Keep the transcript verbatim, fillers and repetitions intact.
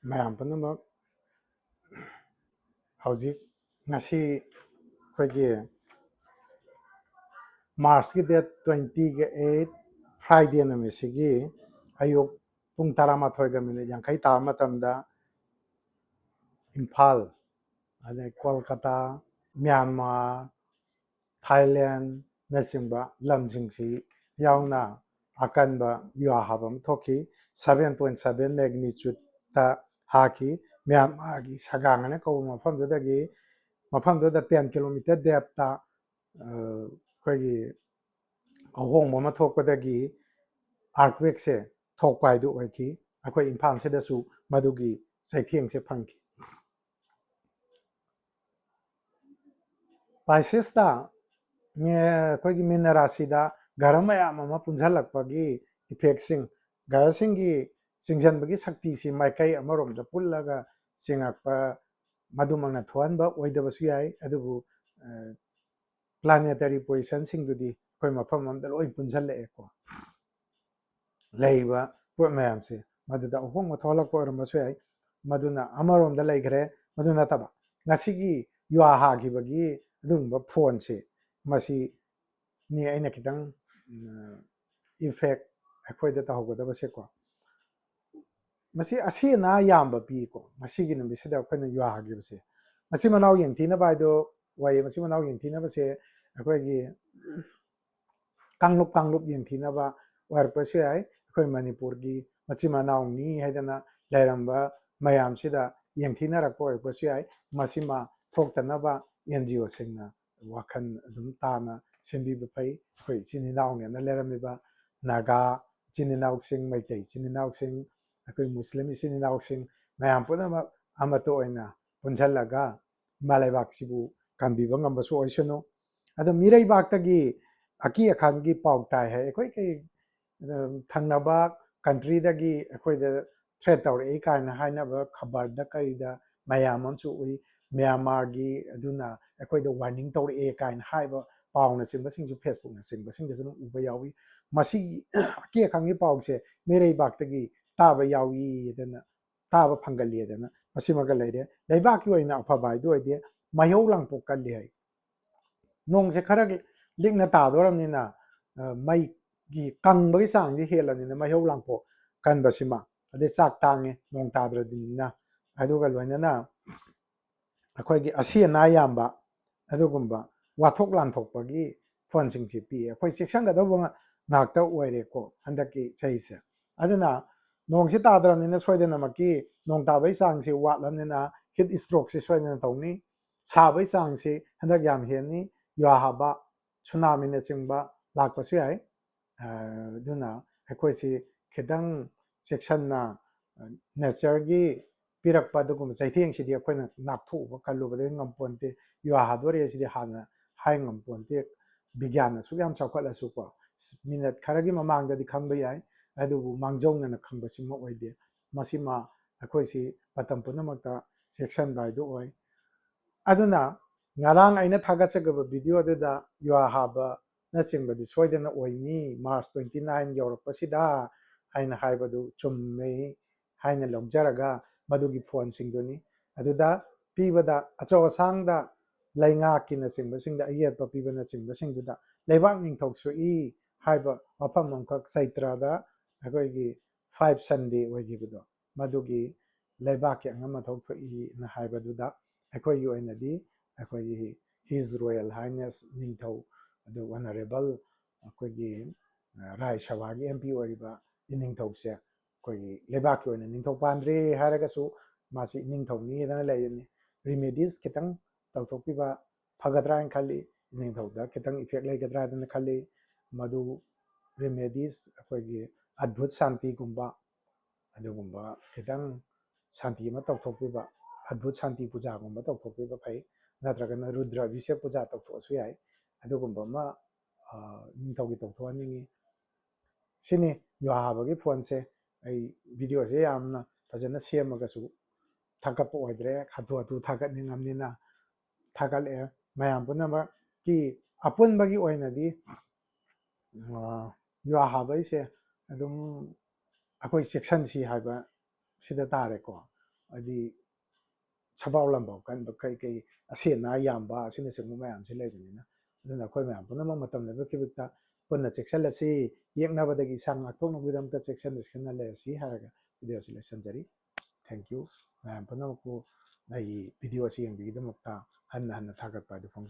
ꯃꯌꯥꯝ ꯄꯨꯝꯅꯃꯛ ꯍꯧꯖꯤꯛ ꯉꯁꯤ ꯑꯩꯈꯣꯏꯒꯤ March ꯀꯤ date twenty ꯒ eight, Friday ꯅꯨꯃꯤꯠꯁꯤꯒꯤ ꯑꯌꯨꯛ ꯄꯨꯡ ꯇꯔꯥꯃꯥꯊꯣꯏꯒ minute ꯌꯥꯡꯈꯩ ꯇꯥꯕ ꯃꯇꯝꯗ ꯏꯝꯐꯥꯜ, ꯑꯗꯩ ꯀꯣꯜꯀꯇꯥ, ꯃ꯭ꯌꯥꯟꯃꯥꯔ, ꯊꯥꯏꯂꯦꯟꯅꯆꯤꯡꯕ ꯂꯝꯁꯤꯡꯁꯤ ꯌꯥꯎꯅ ꯑꯀꯟꯕ ꯌꯨꯍꯥ ꯍꯥꯕ ꯑꯃ ꯊꯣꯛꯈꯤ꯫ Seven point seven magnitude ꯇ ꯍꯥꯈꯤ꯫ ꯃ꯭ꯌꯥꯟꯃꯥꯔꯒꯤ ꯁꯒꯥꯡ ꯍꯥꯏꯅ ꯀꯧꯕ ꯃꯐꯝꯗꯨꯗꯒꯤ, ꯃꯐꯝꯗꯨꯗ ten kilometer depth ꯇ, ꯑ, ꯑꯩꯈꯣꯏꯒꯤ ꯑꯍꯣꯡꯕ ꯑꯃ ꯊꯣꯛꯄꯗꯒꯤ earthquake ꯁꯦ ꯊꯣꯛꯄ ꯍꯥꯏꯗꯨ ꯑꯣꯏꯈꯤ꯫ ꯑꯩꯈꯣꯏ ꯏꯝꯐꯥꯜꯁꯤꯗꯁꯨ ꯃꯗꯨꯒꯤ ꯆꯩꯊꯦꯡꯁꯦ ꯐꯪꯈꯤ꯫ ꯄꯥꯏꯁꯤꯁꯇ ꯃꯤ-, ꯑꯩꯈꯣꯏꯒꯤ ꯃꯤꯟ ꯔꯥꯁꯤꯗ ꯒ꯭ꯔꯍ ꯃꯌꯥꯝ ꯑꯃ ꯄꯨꯟꯁꯤꯜꯂꯛꯄꯒꯤ effect ꯁꯤꯡ, ꯒ꯭ꯔꯍꯁꯤꯡꯒꯤ ꯆꯤꯡꯁꯤꯟꯕꯒꯤ ꯁꯛꯇꯤꯁꯤ ꯃꯥꯏꯀꯩ ꯑꯃꯔꯣꯝꯗ ꯄꯨꯜꯂꯒ ꯆꯤꯡꯉꯛꯄ, ꯃꯗꯨꯃꯛꯅ ꯊꯣꯛꯍꯟꯕ ꯑꯣꯏꯗꯕꯁꯨ ꯌꯥꯏ꯫ ꯑꯗꯨꯕꯨ, ꯑ, planetary position ꯁꯤꯡꯗꯨꯗꯤ ꯑꯩꯈꯣꯏ ꯃꯐꯝ ꯑꯃꯗ ꯂꯣꯏ ꯄꯨꯟꯁꯤꯜꯂꯛꯑꯦꯀꯣ꯫ ꯂꯩꯔꯤꯕ ꯄꯣꯠ ꯃꯌꯥꯝꯁꯦ ꯃꯗꯨꯗ ꯑꯍꯣꯡꯕ ꯊꯣꯛꯍꯜꯂꯛꯄ ꯑꯣꯏꯔꯝꯕꯁꯨ ꯌꯥꯏ꯫ ꯃꯗꯨꯅ ꯑꯃꯔꯣꯝꯗ ꯂꯩꯈ꯭ꯔꯦ꯫ ꯃꯗꯨ ꯅꯠꯇꯕ, ꯉꯁꯤꯒꯤ ꯌꯨꯍꯥ ꯍꯥꯈꯤꯕꯒꯤ ꯑꯗꯨꯒꯨꯝꯕ ꯐꯣꯟꯁꯦ, ꯃꯁꯤꯅꯤ ꯑꯩꯅ ꯈꯤꯇꯪ, ꯎꯝ, effect ꯑꯩꯈꯣꯏꯗ ꯇꯧꯍꯧꯒꯗꯕꯁꯦꯀꯣ꯫ ꯃꯁꯤ ꯑꯁꯤ ꯑꯅꯥ ꯌꯥꯝꯕ ꯄꯤꯀꯣ꯫ ꯉꯁꯤꯒꯤ ꯅꯨꯃꯤꯠꯁꯤꯗ ꯑꯩꯈꯣꯏꯅ ꯌꯨꯍꯥ ꯍꯥꯈꯤꯕꯁꯦ, ꯃꯆꯤꯟ ꯃꯅꯥꯎ ꯌꯦꯡꯊꯤꯅꯕ ꯍꯥꯏꯗꯣ ꯑꯣꯏꯌꯦ꯫ ꯃꯆꯤꯟ ꯃꯅꯥꯎ ꯌꯦꯡꯊꯤꯅꯕꯁꯦ ꯑꯩꯈꯣꯏꯒꯤ ꯀꯥꯡꯂꯨꯞ ꯀꯥꯡꯂꯨꯞ ꯌꯦꯡꯊꯤꯅꯕ ꯑꯣꯏꯔꯛꯄꯁꯨ ꯌꯥꯏ꯫ ꯑꯩꯈꯣꯏ ꯃꯅꯤꯄꯨꯔꯒꯤ ꯃꯆꯤꯟ ꯃꯅꯥꯎꯅꯤ ꯍꯥꯏꯗꯅ ꯂꯩꯔꯝꯕ ꯃꯌꯥꯝꯁꯤꯗ ꯌꯦꯡꯊꯤꯅꯔꯛꯄ ꯑꯣꯏꯔꯛꯄꯁꯨ ꯌꯥꯏ꯫ ꯃꯁꯤꯃ ꯊꯣꯛꯇꯅꯕ ꯑꯦꯟ ꯖꯤ ꯑꯣꯁꯤꯡꯅ ꯋꯥꯈꯜ ꯑꯗꯨꯝ ꯇꯥꯅ ꯁꯦꯝꯕꯤꯕ ꯐꯩ꯫ ꯑꯩꯈꯣꯏ ꯏꯆꯤꯟ ꯏꯅꯥꯎꯅꯦꯅ ꯂꯩꯔꯝꯃꯤꯕ ꯅꯥꯒꯥ ꯏꯆꯤꯟ ꯏꯅꯥꯎꯁꯤꯡ, ꯃꯩꯇꯩ ꯏꯆꯤꯟ ꯏꯅꯥꯎꯁꯤꯡ, ꯑꯩꯈꯣꯏ ꯃꯨꯁꯂꯤꯝ ꯏꯆꯤꯟ ꯏꯅꯥꯎꯁꯤꯡ ꯃꯌꯥꯝ ꯄꯨꯝꯅꯃꯛ ꯑꯃꯠꯇ ꯑꯣꯏꯅ ꯄꯨꯟꯁꯤꯜꯂꯒ ꯏꯃꯥ ꯂꯩꯕꯥꯛꯁꯤꯕꯨ ꯀꯟꯕꯤꯕ ꯉꯝꯕꯁꯨ ꯑꯣꯏꯁꯅꯨ꯫ ꯑꯗꯣ ꯃꯤꯔꯩꯕꯥꯛꯇꯒꯤ ꯑꯀꯤ ꯑꯈꯪꯒꯤ ꯄꯥꯎ ꯇꯥꯏ ꯍꯥꯏ꯫ ꯑꯩꯈꯣꯏ ꯀꯩ, ꯑ, ꯊꯪꯅꯕ country ꯗꯒꯤ ꯑꯩꯈꯣꯏꯗ threat ꯇꯧꯔꯛꯏ ꯀꯥꯏꯅ ꯍꯥꯏꯅꯕ ꯈꯕꯔꯗ ꯀꯩꯗ ꯃꯌꯥꯝ ꯑꯃꯁꯨ ꯎꯏ꯫ ꯃ꯭ꯌꯥꯟꯃꯥꯔꯒꯤ ꯑꯗꯨꯅ ꯑꯩꯈꯣꯏꯗ warning ꯇꯧꯔꯛꯑꯦ ꯀꯥꯏꯅ ꯍꯥꯏꯕ ꯄꯥꯎꯅꯆꯤꯡꯕꯁꯤꯡꯁꯨ Facebook ꯅꯆꯤꯡꯕꯁꯤꯡꯗꯁꯨ ꯑꯗꯨꯝ ꯎꯕ ꯌꯥꯎꯏ꯫ ꯃꯁꯤꯒꯤ ꯑꯀꯤ ꯑꯈꯪꯒꯤ ꯄꯥꯎꯁꯦ ꯃꯤꯔꯩꯕꯥꯛꯇꯒꯤ ꯇꯥꯕ ꯌꯥꯎꯏ ꯍꯥꯏꯗꯅ ꯇꯥꯕ ꯐꯪꯒꯜꯂꯤꯗꯅ ꯃꯁꯤꯃꯒ ꯂꯩꯔꯦ꯫ ꯂꯩꯕꯥꯛꯀꯤ ꯑꯣꯏꯅ ꯑꯐꯕ ꯍꯥꯏꯗꯨ ꯑꯣꯏꯗꯤ ꯃꯩꯍꯧ ꯂꯥꯡꯄꯣꯛ ꯀꯜꯂꯤ ꯍꯥꯏ꯫ ꯅꯣꯡꯁꯦ ꯈꯔ ꯂꯤꯛꯅ ꯇꯥꯗꯣꯔꯕꯅꯤꯅ, ꯑ, ꯃꯩꯒꯤ ꯀꯪꯕꯒꯤ ꯆꯥꯡꯁꯤ ꯍꯦꯜꯂꯕꯅꯤꯅ ꯃꯩꯍꯧ ꯂꯥꯡꯄꯣꯛ ꯀꯟꯕꯁꯤꯃ, ꯑꯗꯩ ꯆꯥꯛ ꯇꯥꯡꯉꯦ ꯅꯣꯡ ꯇꯥꯗ꯭ꯔꯗꯤꯅ, ꯑꯗꯨꯒ ꯂꯣꯏꯅꯅ ꯑꯩꯈꯣꯏꯒꯤ ꯑꯁꯤ ꯑꯅꯥ ꯌꯥꯝꯕ, ꯑꯗꯨꯒꯨꯝꯕ ꯋꯥꯊꯣꯛ ꯂꯥꯟꯊꯣꯛꯄꯒꯤ ꯐꯣꯟꯁꯤꯡꯁꯤ ꯄꯤꯌꯦ꯫ ꯑꯩꯈꯣꯏ ꯆꯦꯛꯁꯤꯟꯒꯗꯧꯕ ꯉꯥꯛꯇ ꯑꯣꯏꯔꯦꯀꯣ ꯍꯟꯗꯛꯀꯤ ꯆꯍꯤꯁꯦ꯫ ꯑꯗꯨꯅ ꯅꯣꯡꯁꯤ ꯇꯥꯗ꯭ꯔꯕꯅꯤꯅ ꯁꯣꯏꯗꯅꯃꯛꯀꯤ ꯅꯣꯡ ꯇꯥꯕꯒꯤ ꯆꯥꯡꯁꯤ ꯋꯥꯠꯂꯕꯅꯤꯅ heat strokeꯁꯤ ꯁꯣꯏꯗꯅ ꯇꯧꯅꯤ꯫ ꯁꯥꯕꯒꯤ ꯆꯥꯡꯁꯤ ꯍꯟꯗꯛ ꯌꯥꯝ ꯍꯦꯟꯅꯤ꯫ ꯌꯨꯍꯥꯕ, ꯁꯨꯅꯥꯃꯤꯅꯆꯤꯡꯕ ꯂꯥꯛꯄꯁꯨ ꯌꯥꯏ꯫ ꯑ, ꯑꯗꯨꯅ ꯑꯩꯈꯣꯏꯁꯤ ꯈꯤꯇꯪ ꯆꯦꯛꯁꯤꯟꯅ, ꯑ, natureꯒꯤ ꯄꯤꯔꯛꯄ ꯑꯗꯨꯒꯨꯝꯕ ꯆꯩꯊꯦꯡꯁꯤꯗꯤ ꯑꯩꯈꯣꯏꯅ ꯉꯥꯛꯊꯣꯛꯎꯕ ꯀꯜꯂꯨꯕꯗꯒꯤ ꯉꯝꯄꯣꯟꯇꯦ꯫ ꯌꯨꯍꯥ ꯍꯥꯗꯣꯔꯛꯑꯦ ꯁꯤꯗꯤ ꯍꯥꯟꯅ ꯍꯥꯏ ꯉꯝꯄꯣꯟꯇꯦ꯫ ꯕꯤꯒ꯭ꯌꯥꯟ ꯑꯁꯨꯛ ꯌꯥꯝ ꯆꯥꯎꯈꯠꯂꯁꯨꯀꯣ, ꯃꯤꯅꯠ ꯈꯔꯒꯤ ꯃꯃꯥꯡꯗꯗꯤ ꯈꯪꯕ ꯌꯥꯏ, ꯑꯗꯨꯕꯨ ꯃꯥꯡꯖꯧꯅꯅ ꯈꯪꯕꯁꯤꯃ ꯑꯣꯏꯗꯦ꯫ ꯃꯁꯤꯃ ꯑꯩꯈꯣꯏꯁꯤ ꯃꯇꯝ ꯄꯨꯝꯅꯃꯛꯇ ꯆꯦꯛꯁꯤꯟꯕ ꯍꯥꯏꯗꯨ ꯑꯣꯏ꯫ ꯑꯗꯨꯅ ꯉꯔꯥꯡ ꯑꯩꯅ ꯊꯥꯒꯠꯆꯈꯤꯕ video ꯑꯗꯨꯗ ꯌꯨꯍꯥ ꯍꯥꯕꯅꯆꯤꯡꯕꯗꯤ ꯁꯣꯏꯗꯅ ꯑꯣꯏꯅꯤ, March twenty nine ꯌꯧꯔꯛꯄꯁꯤꯗ ꯍꯥꯏꯅ ꯍꯥꯏꯕꯗꯨ ꯆꯨꯝꯃꯤ ꯍꯥꯏꯅ ꯂꯧꯖꯔꯒ ꯃꯗꯨꯒꯤ ꯐꯣꯟꯁꯤꯡꯗꯨꯅꯤ꯫ ꯑꯗꯨꯗ ꯄꯤꯕꯗ ꯑꯆꯧ ꯑꯁꯥꯡꯗ ꯂꯩꯉꯥꯛꯀꯤꯅꯆꯤꯡꯕꯁꯤꯡꯗ ꯑꯌꯦꯠꯄ ꯄꯤꯕꯅꯆꯤꯡꯕꯁꯤꯡꯗꯨꯗ ꯂꯩꯕꯥꯛ ꯅꯤꯡꯊꯧ ꯁꯣꯛꯏ ꯍꯥꯏꯕ ꯋꯥꯐꯝ ꯑꯃꯈꯛ ꯆꯩꯇ꯭ꯔꯗ ꯑꯩꯈꯣꯏꯒꯤ five Sunday ꯑꯣꯏꯈꯤꯕꯗꯣ, ꯃꯗꯨꯒꯤ ꯂꯩꯕꯥꯛꯀꯤ ꯑꯉꯝ ꯑꯊꯧ ꯊꯣꯛꯏꯅ ꯍꯥꯏꯕꯗꯨꯗ ꯑꯩꯈꯣꯏꯒꯤ ꯑꯣꯏꯅꯗꯤ ꯑꯩꯈꯣꯏꯒꯤ His Royal Highness ꯅꯤꯡꯊꯧ, ꯑꯗꯨ Honourable ꯑꯩꯈꯣꯏꯒꯤ, ꯑ, ꯔꯥꯖ꯭ꯌ ꯁꯚꯥꯒꯤ MP ꯑꯣꯏꯔꯤꯕ ꯏꯅꯤꯡꯊꯧꯁꯦ ꯑꯩꯈꯣꯏꯒꯤ ꯂꯩꯕꯥꯛꯀꯤ ꯑꯣꯏꯅ ꯅꯤꯡꯊꯧ ꯄꯥꯟꯗ꯭ꯔꯦ ꯍꯥꯏꯔꯒꯁꯨ ꯃꯥꯁꯤ ꯏꯅꯤꯡꯊꯧꯅꯤꯗꯅ ꯂꯩꯔꯤꯅꯤ꯫ Remedies ꯈꯤꯇꯪ ꯇꯧꯊꯣꯛꯄꯤꯕ ꯐꯒꯗ꯭ꯔꯥ ꯍꯥꯏꯅ ꯈꯜꯂꯤ, ꯏꯅꯤꯡꯊꯧꯗ ꯈꯤꯇꯪ effect ꯂꯩꯒꯗ꯭ꯔꯥ ꯍꯥꯏꯗꯅ ꯈꯜꯂꯤ꯫ ꯃꯗꯨ remedies ꯑꯩꯈꯣꯏꯒꯤ ꯑꯗꯚꯨꯠ ꯁꯥꯟꯇꯤꯒꯨꯝꯕ, ꯑꯗꯨꯒꯨꯝꯕ ꯈꯤꯇꯪ ꯁꯥꯟꯇꯤ ꯑꯃ ꯇꯧꯊꯣꯛꯄꯤꯕ, ꯑꯗꯚꯨꯠ ꯁꯥꯟꯇꯤ ꯄꯨꯖꯥꯒꯨꯝꯕ ꯇꯧꯊꯣꯛꯄꯤꯕ ꯐꯩ, ꯅꯠꯇ꯭ꯔꯒꯅ ꯔꯨꯗ꯭ꯔ ꯑꯚꯤꯁꯦꯛ ꯄꯨꯖꯥ ꯇꯧꯊꯣꯛꯑꯁꯨ ꯌꯥꯏ꯫ ꯑꯗꯨꯒꯨꯝꯕ ꯑꯃ, ꯑ, ꯅꯤꯡꯊꯧꯒꯤ ꯇꯧꯊꯣꯛꯍꯟꯅꯤꯡꯉꯤ꯫ ꯁꯤꯅꯤ ꯌꯨꯍꯥ ꯍꯥꯕꯒꯤ ꯐꯣꯟꯁꯦ꯫ ꯑꯩ videoꯁꯦ ꯌꯥꯝꯅ ꯐꯖꯅ ꯁꯦꯝꯃꯒꯁꯨ ꯊꯥꯒꯠꯄ ꯑꯣꯏꯗ꯭ꯔꯦ, ꯍꯥꯊꯨ ꯍꯥꯊꯨ ꯊꯥꯒꯠꯅꯤꯡꯉꯕꯅꯤꯅ ꯊꯥꯒꯠꯂꯛꯑꯦ꯫ ꯃꯌꯥꯝ ꯄꯨꯝꯅꯃꯛꯀꯤ ꯑꯄꯨꯟꯕꯒꯤ ꯑꯣꯏꯅꯗꯤ, ꯑ, ꯌꯨꯍꯥ ꯍꯥꯕꯩꯁꯦ ꯑꯗꯨꯝ ꯑꯩꯈꯣꯏ ꯆꯦꯛꯁꯤꯟꯁꯤ ꯍꯥꯏꯕ ꯁꯤꯗ ꯇꯥꯔꯦꯀꯣ꯫ ꯍꯥꯏꯗꯤ ꯁꯕꯥꯎ ꯂꯝꯕꯥꯎ ꯀꯟꯕ, ꯀꯩ ꯀꯩ ꯑꯁꯤ ꯑꯅꯥ ꯌꯥꯝꯕ ꯑꯁꯤꯅꯆꯤꯡꯕ ꯃꯌꯥꯝꯁꯤ ꯂꯩꯕꯅꯤꯅ, ꯑꯗꯨꯅ ꯑꯩꯈꯣꯏ ꯃꯌꯥꯝ ꯄꯨꯝꯅꯃꯛ ꯃꯇꯝ ꯂꯩꯕ ꯈꯤꯕꯤꯛꯇ ꯄꯨꯟꯅ ꯆꯦꯛꯁꯤꯜꯂꯁꯤ, ꯌꯦꯛꯅꯕꯗꯒꯤ ꯏꯁꯥ ꯉꯥꯛꯊꯣꯛꯅꯕꯒꯤꯗꯃꯛꯇ ꯆꯦꯛꯁꯤꯟ ꯆꯦꯛꯁꯤꯟꯅ ꯂꯩꯔꯁꯤ ꯍꯥꯏꯔꯒ ꯚꯤꯗꯤꯑꯣꯁꯤ ꯂꯣꯏꯁꯤꯟꯖꯔꯤ꯫ Thank you꯫ ꯃꯌꯥꯝ ꯄꯨꯝꯅꯃꯛꯄꯨ ꯑꯩꯒꯤ ꯚꯤꯗꯤꯑꯣ ꯑꯁꯤ ꯌꯦꯡꯕꯤꯒꯤꯗꯃꯛꯇ ꯍꯟꯅ ꯍꯟꯅ ꯊꯥꯒꯠꯄ ꯑꯗꯨ ꯐꯣꯡꯖꯔꯤ꯫